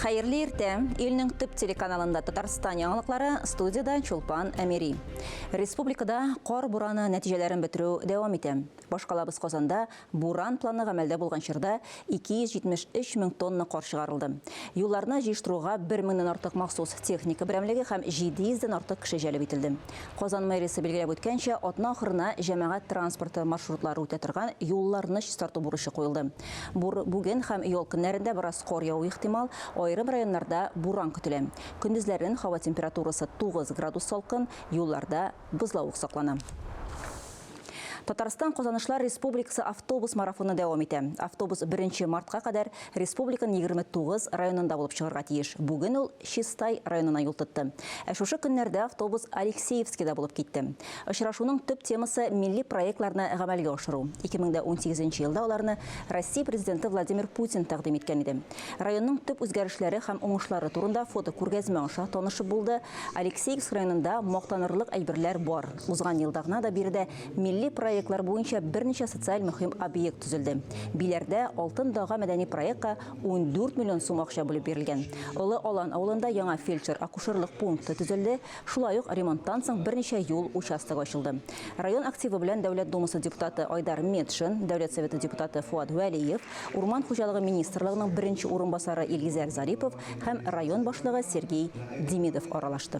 Хәерле иртә! Илнең төп телеканалында Татарстан яңалыклары, студиядә Чулпан Әмири. Республикада кар бураны нәтиҗәләрен бетерү дәвам итә. Башкалабыз Казанда буран планы гамәлдә булган чорда 273 мең тонна кар чыгарылды. Юлларны җыештыруга бер меңнән артык махсус техника берәмлеге һәм 700 дән артык кеше җәлеп ителде. Казан мэриясе билгеләп үткәнчә, атна ахырына җәмәгать транспорты маршрутлары үтә торган юлларны чистарту бурычы куелды. Бүген һәм ял көннәрендә бераз кар явуы ихтимал, аерым районнарда буран көтелә. Көндезләрен һава температурасы 9 градус салкын, юлларда бозлавык саклана. Татарстан Казанышлар Республикасы автобус марафоны дәвам итә. Автобус 1 мартка кадәр республиканың 29 районында булып чыгарга тиеш. Бүген ул Чистай районына юл тотты. Ә шушы көннәрдә автобус Алексеевскида булып китте. Очрашуның төп темасы милли проектларны гамәлгә ашыру. 2018 елда аларны Россия Президенты Владимир Путин тәкъдим иткән иде. Районның төп үзгәрешләре һәм уңышлары турында фотокүргәзмә аша танышып булды. Алексеевск районында мактанырлык әйберләр бар. Узган елда гына да биредә милли проектлар буенча берничә социаль мөһим объект төзелде. Биләрдә Алтын дага мәдәни проектка 14 миллион сум акча бүлеп бирелгән. Олы Алан авылында яңа фельдшер-акушерлык пункты төзелде, шулай ук ремонттан соң берничә юл участогы ачылды. Район активы белән Дәүләт Думасы депутаты Айдар Метшин, Дәүләт Советы депутаты Фоат Вәлиев, Урман хуҗалыгы министрлыгының беренче урынбасары Илгизәр Зарипов һәм район башлыгы Сергей Демидов аралашты.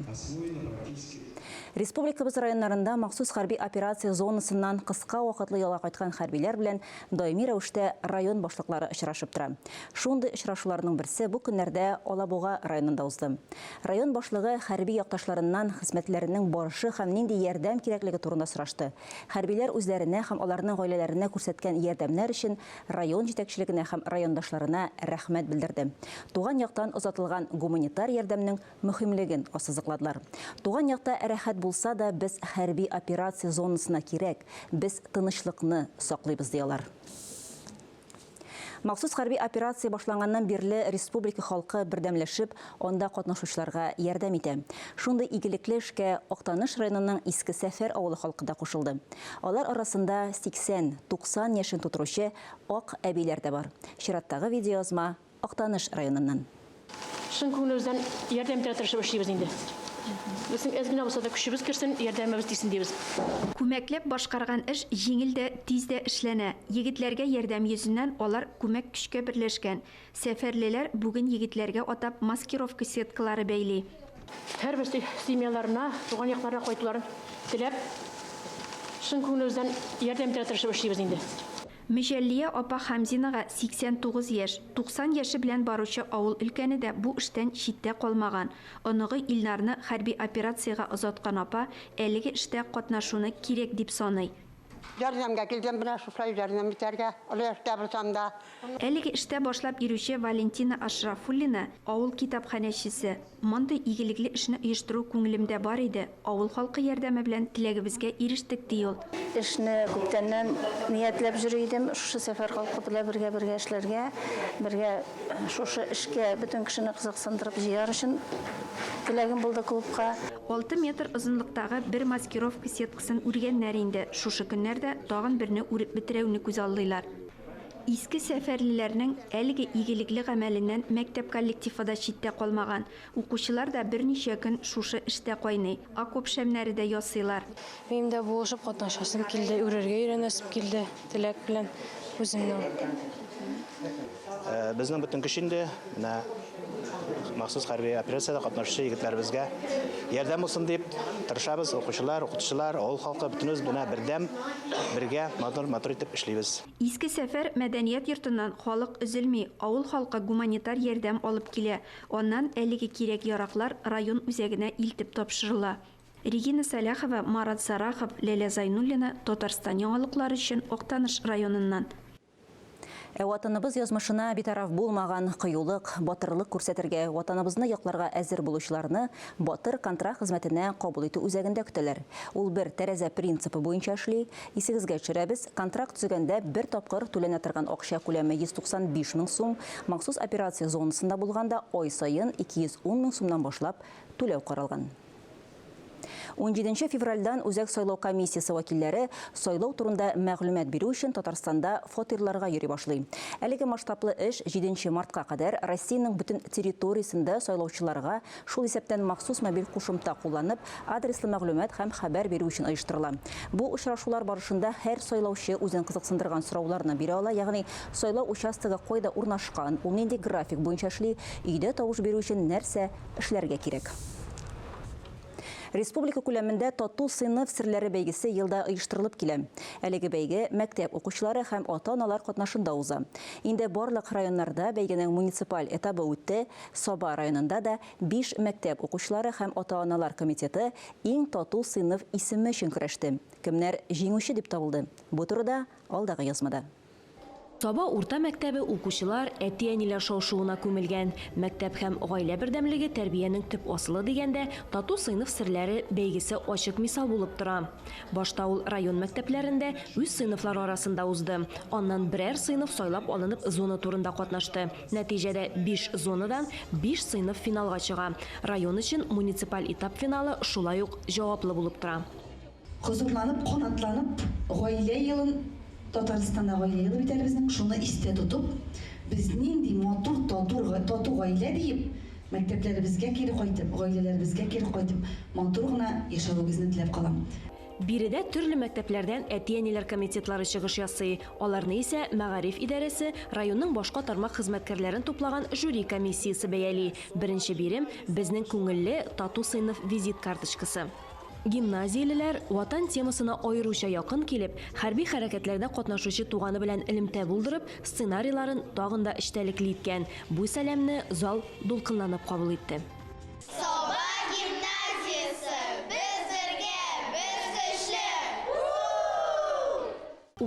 Республикабыз районнарында махсус хәрби операция зонасыннан кыска вакытлы ялга кайткан хәрбиләр белән даими рәвештә район башлыклары очрашып тора. Шундый очрашуларның берсе бу көннәрдә Алабуга районында узды. Район башлыгы хәрби якташларыннан хезмәтләренең барышы һәм нинди ярдәм кирәклеге турында сорашты. Хәрбиләр үзләренә һәм аларның гаиләләренә күрсәткән ярдәмнәр өчен район җитәкчелегенә һәм райондашларына рәхмәт белдерде. Туган яктан озатылган гуманитар ярдәмнең мөһимлеген ассызыкладылар. Туган якта рәхәт булса да, без хәрби операция зонасына кирәк, без тынычлыкны саклыйбыз, ди алар. Махсус хәрби операция башланганнан бирле республика халкы бердәмләшеп, анда катнашучыларга ярдәм итә. Шундый игелекле эшкә Актаныш районының Иске Сәфәр авылы халкы да кушылды. Алар арасында 80, 90 яшен тутыручы ак әбиләр дә бар. Чираттагы видеоязма Актаныш районыннан. Чын күңелебездән ярдәм итәргә тырышып эшлибез инде. Безнең әз генә булса да көчебез керсен, ярдәмебез тисен дибез. Күмәкләп башкарган эш җиңел дә, тиз дә эшләнә. Егетләргә ярдәм йөзеннән алар күмәк көчкә берләшкән. Сәфәрлеләр бүген егетләргә атап маскировка сеткалары бәйли. Һәрберсе семьяларына, туган якларына кайтуларын теләп, чын күңелебездән ярдәм итәргә тырышып эшлибез инде. Мөҗәллия апа Хәмзинага 89 яшь. 90 яше белән баручы авыл өлкәне дә бу эштән читтә калмаган. Оныгы Илнарны хәрби операциягә озаткан апа әлеге эштә катнашуны кирәк дип саный. Ярдәмгә килдем менә шушылай ярдәм итәргә, олы яшьтә булсам да. Әлеге эштә башлап йөрүче Валентина Ашрафуллина, авыл китапханәчесе. Мондый игелекле эшне оештыру күңелемдә бар иде, авыл халкы ярдәме белән теләгебезгә ирештек, ди ул. Эшне күптәннән ниятләп йөри идем, шушы сәфәр халкы белән бергә-бергә эшләргә, бергә шушы эшкә бөтен кешене кызыксындырып җыяр өчен теләгем булды клубка. Алты метр озынлыктагы бер маскировка сеткасын үргәннәр инде, шушы көннәрдә тагын берне үреп бетерәүне күзаллыйлар. Иске Сәфәрлеләрнең әлеге игелекле гамәленнән мәктәп коллективы да читтә калмаган. Укучылар да берничә көн шушы эштә кайный. Окоп шәмнәре дә ясыйлар. Минем дә булышып катнашасым килде, үрергә өйрәнәсем килде, теләк белән үземнең. Безнең бөтен көч инде менә махсус хәрби операциядә катнашучы егетләребезгә ярдәм булсын дип тырышабыз. Укучылар, укытучылар, авыл халкы бөтенебез менә бердәм, бергә матур, матур итеп эшлибез. Иске Сәфәр мәдәният йортыннан халык өзелми, авыл халкы гуманитар ярдәм алып килә, аннан әлеге кирәк-яраклар район үзәгенә илтеп тапшырыла. Регина Сәлахова, Марат Зарахов, Ләлә Зайнуллина, Татарстан яңалыклары өчен Актаныш районыннан. Ә Ватаныбыз язмышына битараф булмаган, кыюлык, батырлык күрсәтергә, Ватаныбызны якларга әзер булучыларны Батыр контракт хезмәтенә кабул итү үзәгендә көтәләр. Ул бер тәрәзә принципы буенча эшли. Исегезгә төшерәбез, контракт төзегәндә бер тапкыр түләнә торган акча күләме 195 мең сум, махсус операция зонасында булганда ай саен 210 мең сумнан башлап түләү каралган. Унҗиденче февральдән Үзәк сайлау комиссиясе вәкилләре сайлау турында мәгълүмат бирү өчен Татарстанда фатирларга йөри башлый. Әлеге масштаблы эш җиденче мартка кадәр Россиянең бөтен территориясендә сайлаучыларга, шул исәптән махсус мобиль кушымта кулланып, адреслы мәгълүмат һәм хәбәр бирү өчен оештырыла. Бу очрашулар барышында һәр сайлаучы үзен кызыксындырган сорауларны бирә ала, ягъни сайлау участогы кайда урнашкан, ул нинди график буенча эшли, өйдә тавыш бирү өчен нәрсә эшләргә кирәк. Республика күләмендә Тату сыйныф серләре бәйгесе елда оештырылып килә. Әлеге бәйге мәктәп укучылары һәм ата-аналар катнашында уза. Инде барлык районнарда бәйгенең муниципаль этабы үтте. Саба районында да биш мәктәп укучылары һәм ата-аналар комитеты Иң тату сыйныф исеме өчен көрәште. Кемнәр җиңүче дип табылды? Бу турыда алдагы язмада. Саба урта мәктәбе укучылар, әти-әниләр шау-шуына күмелгән. Мәктәп һәм гаилә бердәмлеге тәрбиянең төп асылы дигәндә, тату сыйныф серләре бәйгесе ачык мисал булып тора. Башта ул район мәктәпләрендә үз сыйныфлары арасында узды. Аннан берәр сыйныф сайлап алынып зона турында катнашты. Нәтиҗәдә биш зонадан биш сыйныф финалга чыга. Район өчен муниципаль этап финалы шулай ук җаваплы булып тора. Хозурланып, канатланып, Гаилә елын, Татарстанда Гаилә елы бит әле безнең, шуны истә тотып, без нинди матур, татур, тату гаилә диеп, мәктәпләребезгә кире кайтып, гаиләләребезгә кире кайтып, матур гына яшәвегезне теләп калам. Биредә төрле мәктәпләрдән әти-әниләр комитетлары чыгыш ясый. Аларны исә мәгариф идарәсе, районның башка тармак хезмәткәрләрен туплаган жюри комиссиясе бәяли. Беренче бирем, Безнең күңелле, тату сыйныф визит карточкасы. Гимназиялеләр Ватан темасына аеруча якын килеп, хәрби хәрәкәтләрдә катнашучы туганы белән элемтә булдырып, сценарийларын тагын да эчтәлекле иткән. Бу сәламне зал дулкынланып кабул итте. Саба гимназиясе, без бергә, без көчле! У-у-у!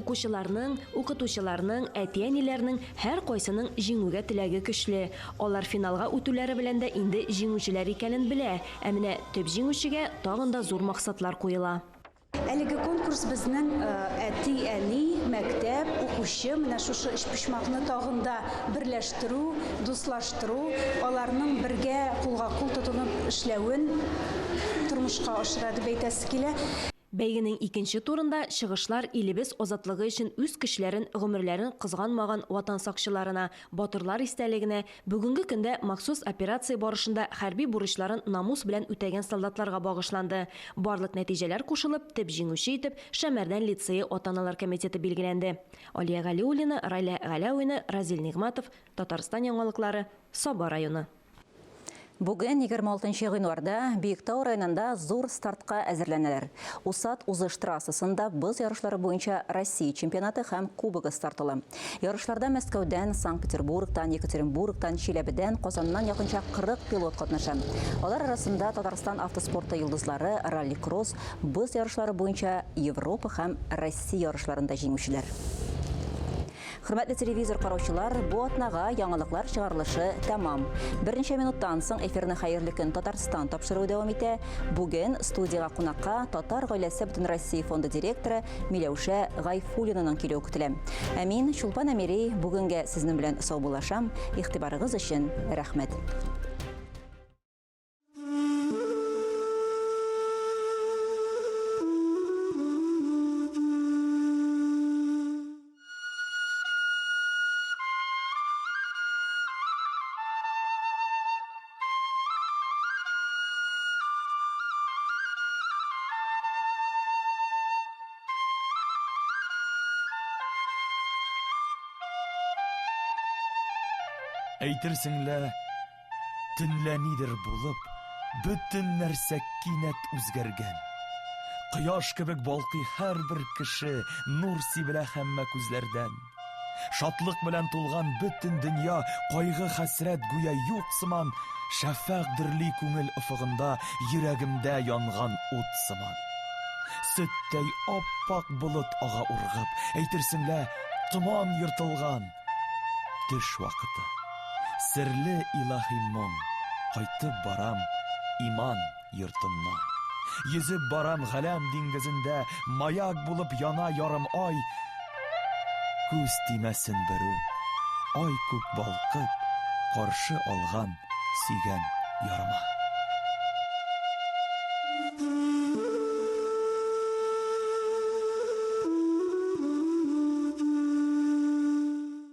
Укучыларның, укытучыларның, әти-әниләрнең һәркайсының җиңүгә теләге көчле. Алар финалга үтүләре белән дә инде җиңүчеләр икәнен белә. Ә менә төп җиңүчегә тагын да зур максатлар куела. Әлеге конкурс безнең әти-әни, мәктәп, укучы, менә шушы өчпочмакны тагын да берләштерү, дуслаштыру, аларның бергә кулга-кул тотынып эшләвен тормышка ашыра дип әйтәсе килә. Бәйгенең икенче турында чыгышлар илебез азатлыгы өчен үз көчләрен, гомерләрен кызганмаган Ватан сакчыларына, батырлар истәлегенә, бүгенге көндә махсус операция барышында хәрби бурычларын намус белән үтәгән солдатларга багышланды. Барлык нәтиҗәләр кушылып, төп җиңүче итеп Шәмәрдән лицее ата-аналар комитеты билгеләнде. Алия Галиуллина, Райлә Галәвина, Разил Нигъмәтов, Татарстан яңалыклары, Саба районы. Бүген, 26 гыйнварда, Биектау районында зур стартка әзерләнәләр. Усад узыш трассасында боз ярышлары буенча Россия чемпионаты һәм кубогы старт ала. Ярышларда Мәскәүдән, Санкт-Петербургтан, Екатеринбургтан, Чиләбедән, Казаннан якынча 40 пилот катнаша. Алар арасында Татарстан автоспорты йолдызлары, ралли-кросс, боз ярышлары буенча Европа һәм Россия ярышларында җиңүчеләр. Хөрмәтле телевизор караучылар, бу атнага яңалыклар чыгарылышы тәмам. Берничә минуттан соң эфирны Хәерле көн Татарстан тапшыруы дәвам итә. Бүген студиягә кунакка Татар гаиләсе Бөтенроссия фонды директоры Миләүшә Гайфуллинаның килүе көтелә. Ә мин, Чулпан Әмири, бүгенгә сезнең белән саубуллашам. Игътибарыгыз өчен рәхмәт. Әйтерсең лә, төнлә нидер булып, бөтен нәрсә кинәт үзгәргән. Кояш кебек балкый һәрбер кеше, нур сибелә һәммә күзләрдән. Шатлык белән тулган бөтен дөнья, кайгы-хәсрәт гүя юк сыман, шәфәкъ дөрли күңел офыгында, йөрәгемдә янган ут сыман. Сөттәй ап-ак болыт ага ургып, әйтерсең лә, томан ертылган. Төш вакыты. Серле илаһи моң, кайтып барам иман йортыннан. Йөзеп барам галәм диңгезендә, маяк булып яна ярым ай. Күз тимәсен берүк, ай күк балкып, каршы алган сөйгән ярыма.